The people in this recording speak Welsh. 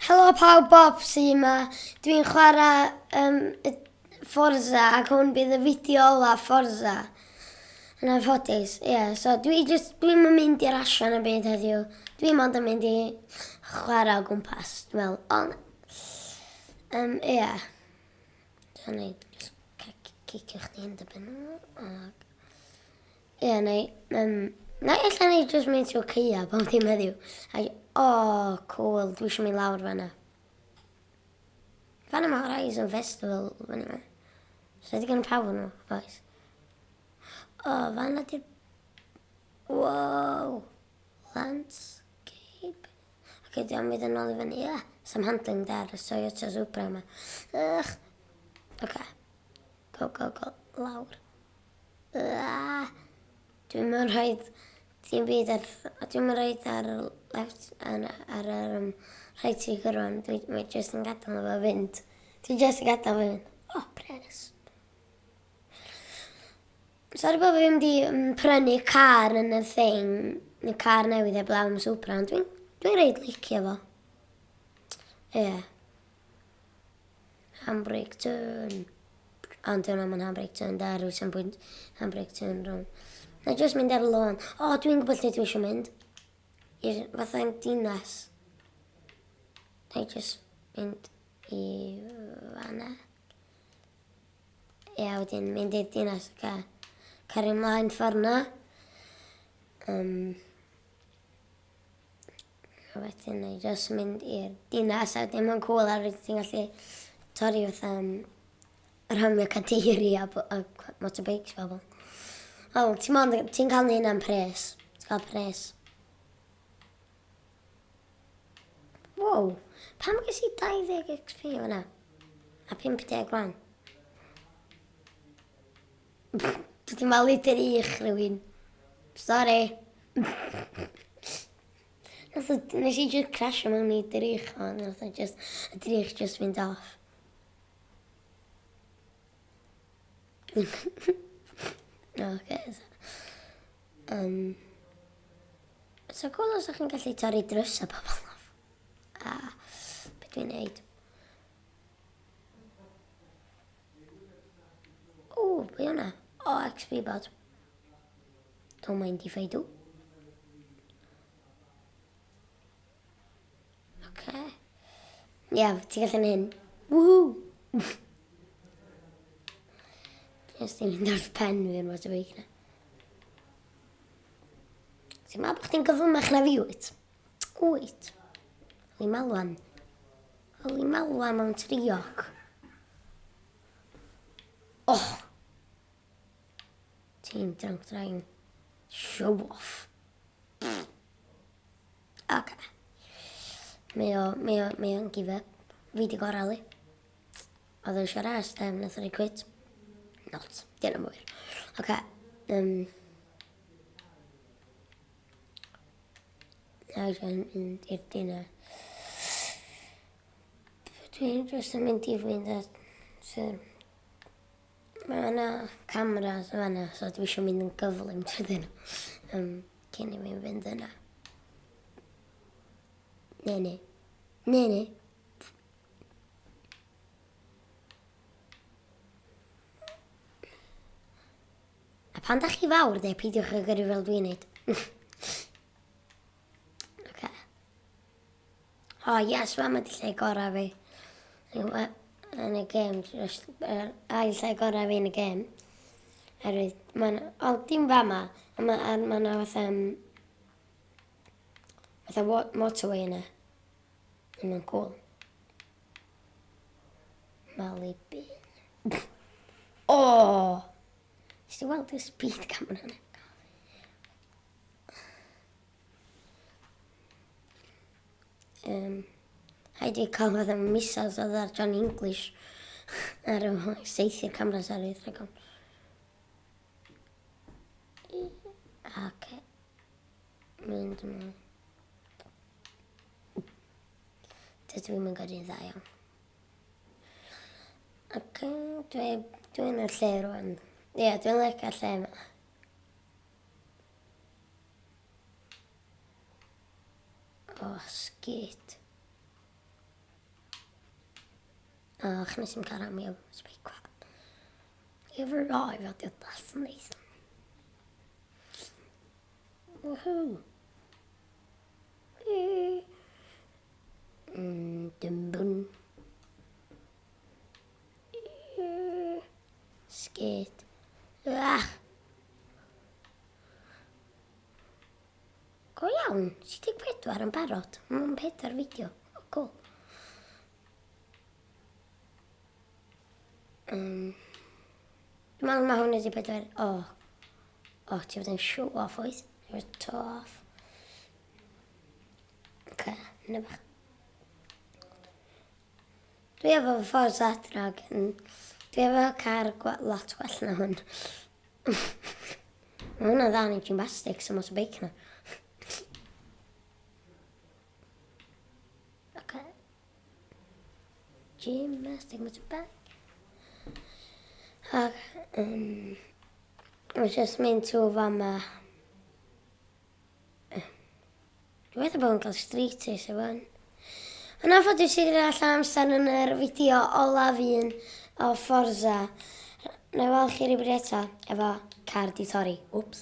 Helo pawb, Bob sy yma. Dwi'n chwarae um, Forza ac hwn bydd y fideo ola Forza. Yn anffodus, ie. Yeah, so dwi just, dwi'n mynd i'r allan y byd heddiw. Dwi'n ond yn mynd i chwarae o gwmpas, dwi'n meddwl. Ond, um, ie. Yeah. So, ni just cicio chdi yn dy ben. Ac Ie, neu, um, neu ella ni jyst mynd trwy caea bob dim heddiw. A, o, oh, cool, dwi eisiau mynd lawr fanna. Fanna mae Horizon Festival, fanna yma. So ydy gen pawb nhw, oes. O, oh, fanna di'r... Wow! Landscape. Oce, okay, dwi'n mynd yn ôl i fyny. Ie, yeah, some handling da ar y Toyota Supra yma. Ych! Oce. Okay. Go, go, go, lawr. Dwi'm yn rhoid dim byd ar... Dwi'm yn rhoid ar left, ar, ar yr um, rhaid ti gyrwan. Dwi, mae jyst yn gadael fo fynd. Dwi jyst yn gadael fo fynd. O, oh, pres. Sorry bod fi ddim wedi um, prynu car yn y thing, y car newydd heblaw am Supra, ond dwi'n dwi reit licio fo. Ie. Yeah. Handbrake turn. Ond dyna mae'n handbrake turn da, rhyw sy'n pwynt handbrake turn rhwng. Na jyst mynd ar y lôn. O, oh, dwi'n gwybod lle dwi eisiau mynd. I'r fatha'n dinas. Na jyst mynd i fanna. Ia, wedyn mynd i'r dinas ac cario ymlaen ffordd na. Um, A wedyn na i jyst mynd i'r dinas a wedyn mae'n cŵl ar ti'n gallu torri fatha um, rhamio cadeiri a, a motorbikes bobl. Wel, ti'n mond, ti'n cael hyn am pres. Ti'n cael pres. Wow, pam ges i 20 XP fan'na? A 50 rwan. Dwi 'di malu drych rhywun. Sori. Nath o, nes i just crasio mewn i drych o, nath o just, y drych just fynd off. okay. Um, so cool os ydych chi'n gallu torri drws a pobl off. A, beth dwi'n neud? O, be hwnna? O, XP bot. Don't mind if I do. Okay. Ia, yeah, ti'n gallu hyn. Woohoo! Just i'n mynd ar pen fi yn motorbike na. Ti'n meddwl bod chdi'n gyflymach na fi, wyt? Wyt. Oli malwan. Oli malwan mewn trioc. Oh! Ti'n drunk driving. Show off. Ok. Mae o, mae o, mae o'n give up. Fi di gorau li. Oedd o eisiau ras, then nath o'n quit. Not. Dyna mwy. Ok. Um, Na, dwi'n mynd i'r dinner. Dwi'n jyst yn mynd i fynd at... Mae yna cameras yn fanna, so dwi eisiau mynd yn gyflym trwyddyn nhw. Um, cyn i fi fynd yna. Ne, ne. Ne, ne. A pan da chi fawr, de, peidiwch â gyrru fel dwi'n neud. okay. O, oh, yes, fama di lle gorau fi. Yn y gêm, yr ail lle gorau fi yn y gêm. Erwydd, mae'n... O, dim fama, ond mae'n ma ma fatha... Um, fatha motorway yna. Mae'n cool. Malibu. O! Oh! Nes ti weld y speed camera yna? Um, Rhaid i cael fatha missiles oedd ar Johnny English ar y seithi'r cameras ar ei dragon. Oce. Mynd ymlaen. Dydw i'n gyrru'n dda iawn. Ac dwi, dwi'n y lle rwan. Ie, yeah, dwi'n licio'r lle yma. O, oh, sgit. Och, nes i'm cael ramio spike. You've arrived at your destination. Woohoo! Dum bwn. Skate. Ah! Go iawn, 34 yn barod. Mae'n pedwar fideo. Oh, cool. Dwi'n meddwl mae hwn ydi pedwar... O. Oh. O, oh, ti fod yn show off oes? Ti fod toe off. Oce, yna bach. Dwi efo fy ffordd adra ac yn... Dwi efo car lot gwell na hwn. Mae hwnna'n dda yn gymnastics a motorbike na. Oce. Gymnastic motorbike. Ac, mae'n just mynd trwy fama. Dwi'n meddwl bod yn cael street race efo hwn. Yn anffodus i ddod allan amser yn yr fideo olaf un o Forza. Na i weld chi rhywbryd eto efo car di torri. Wps.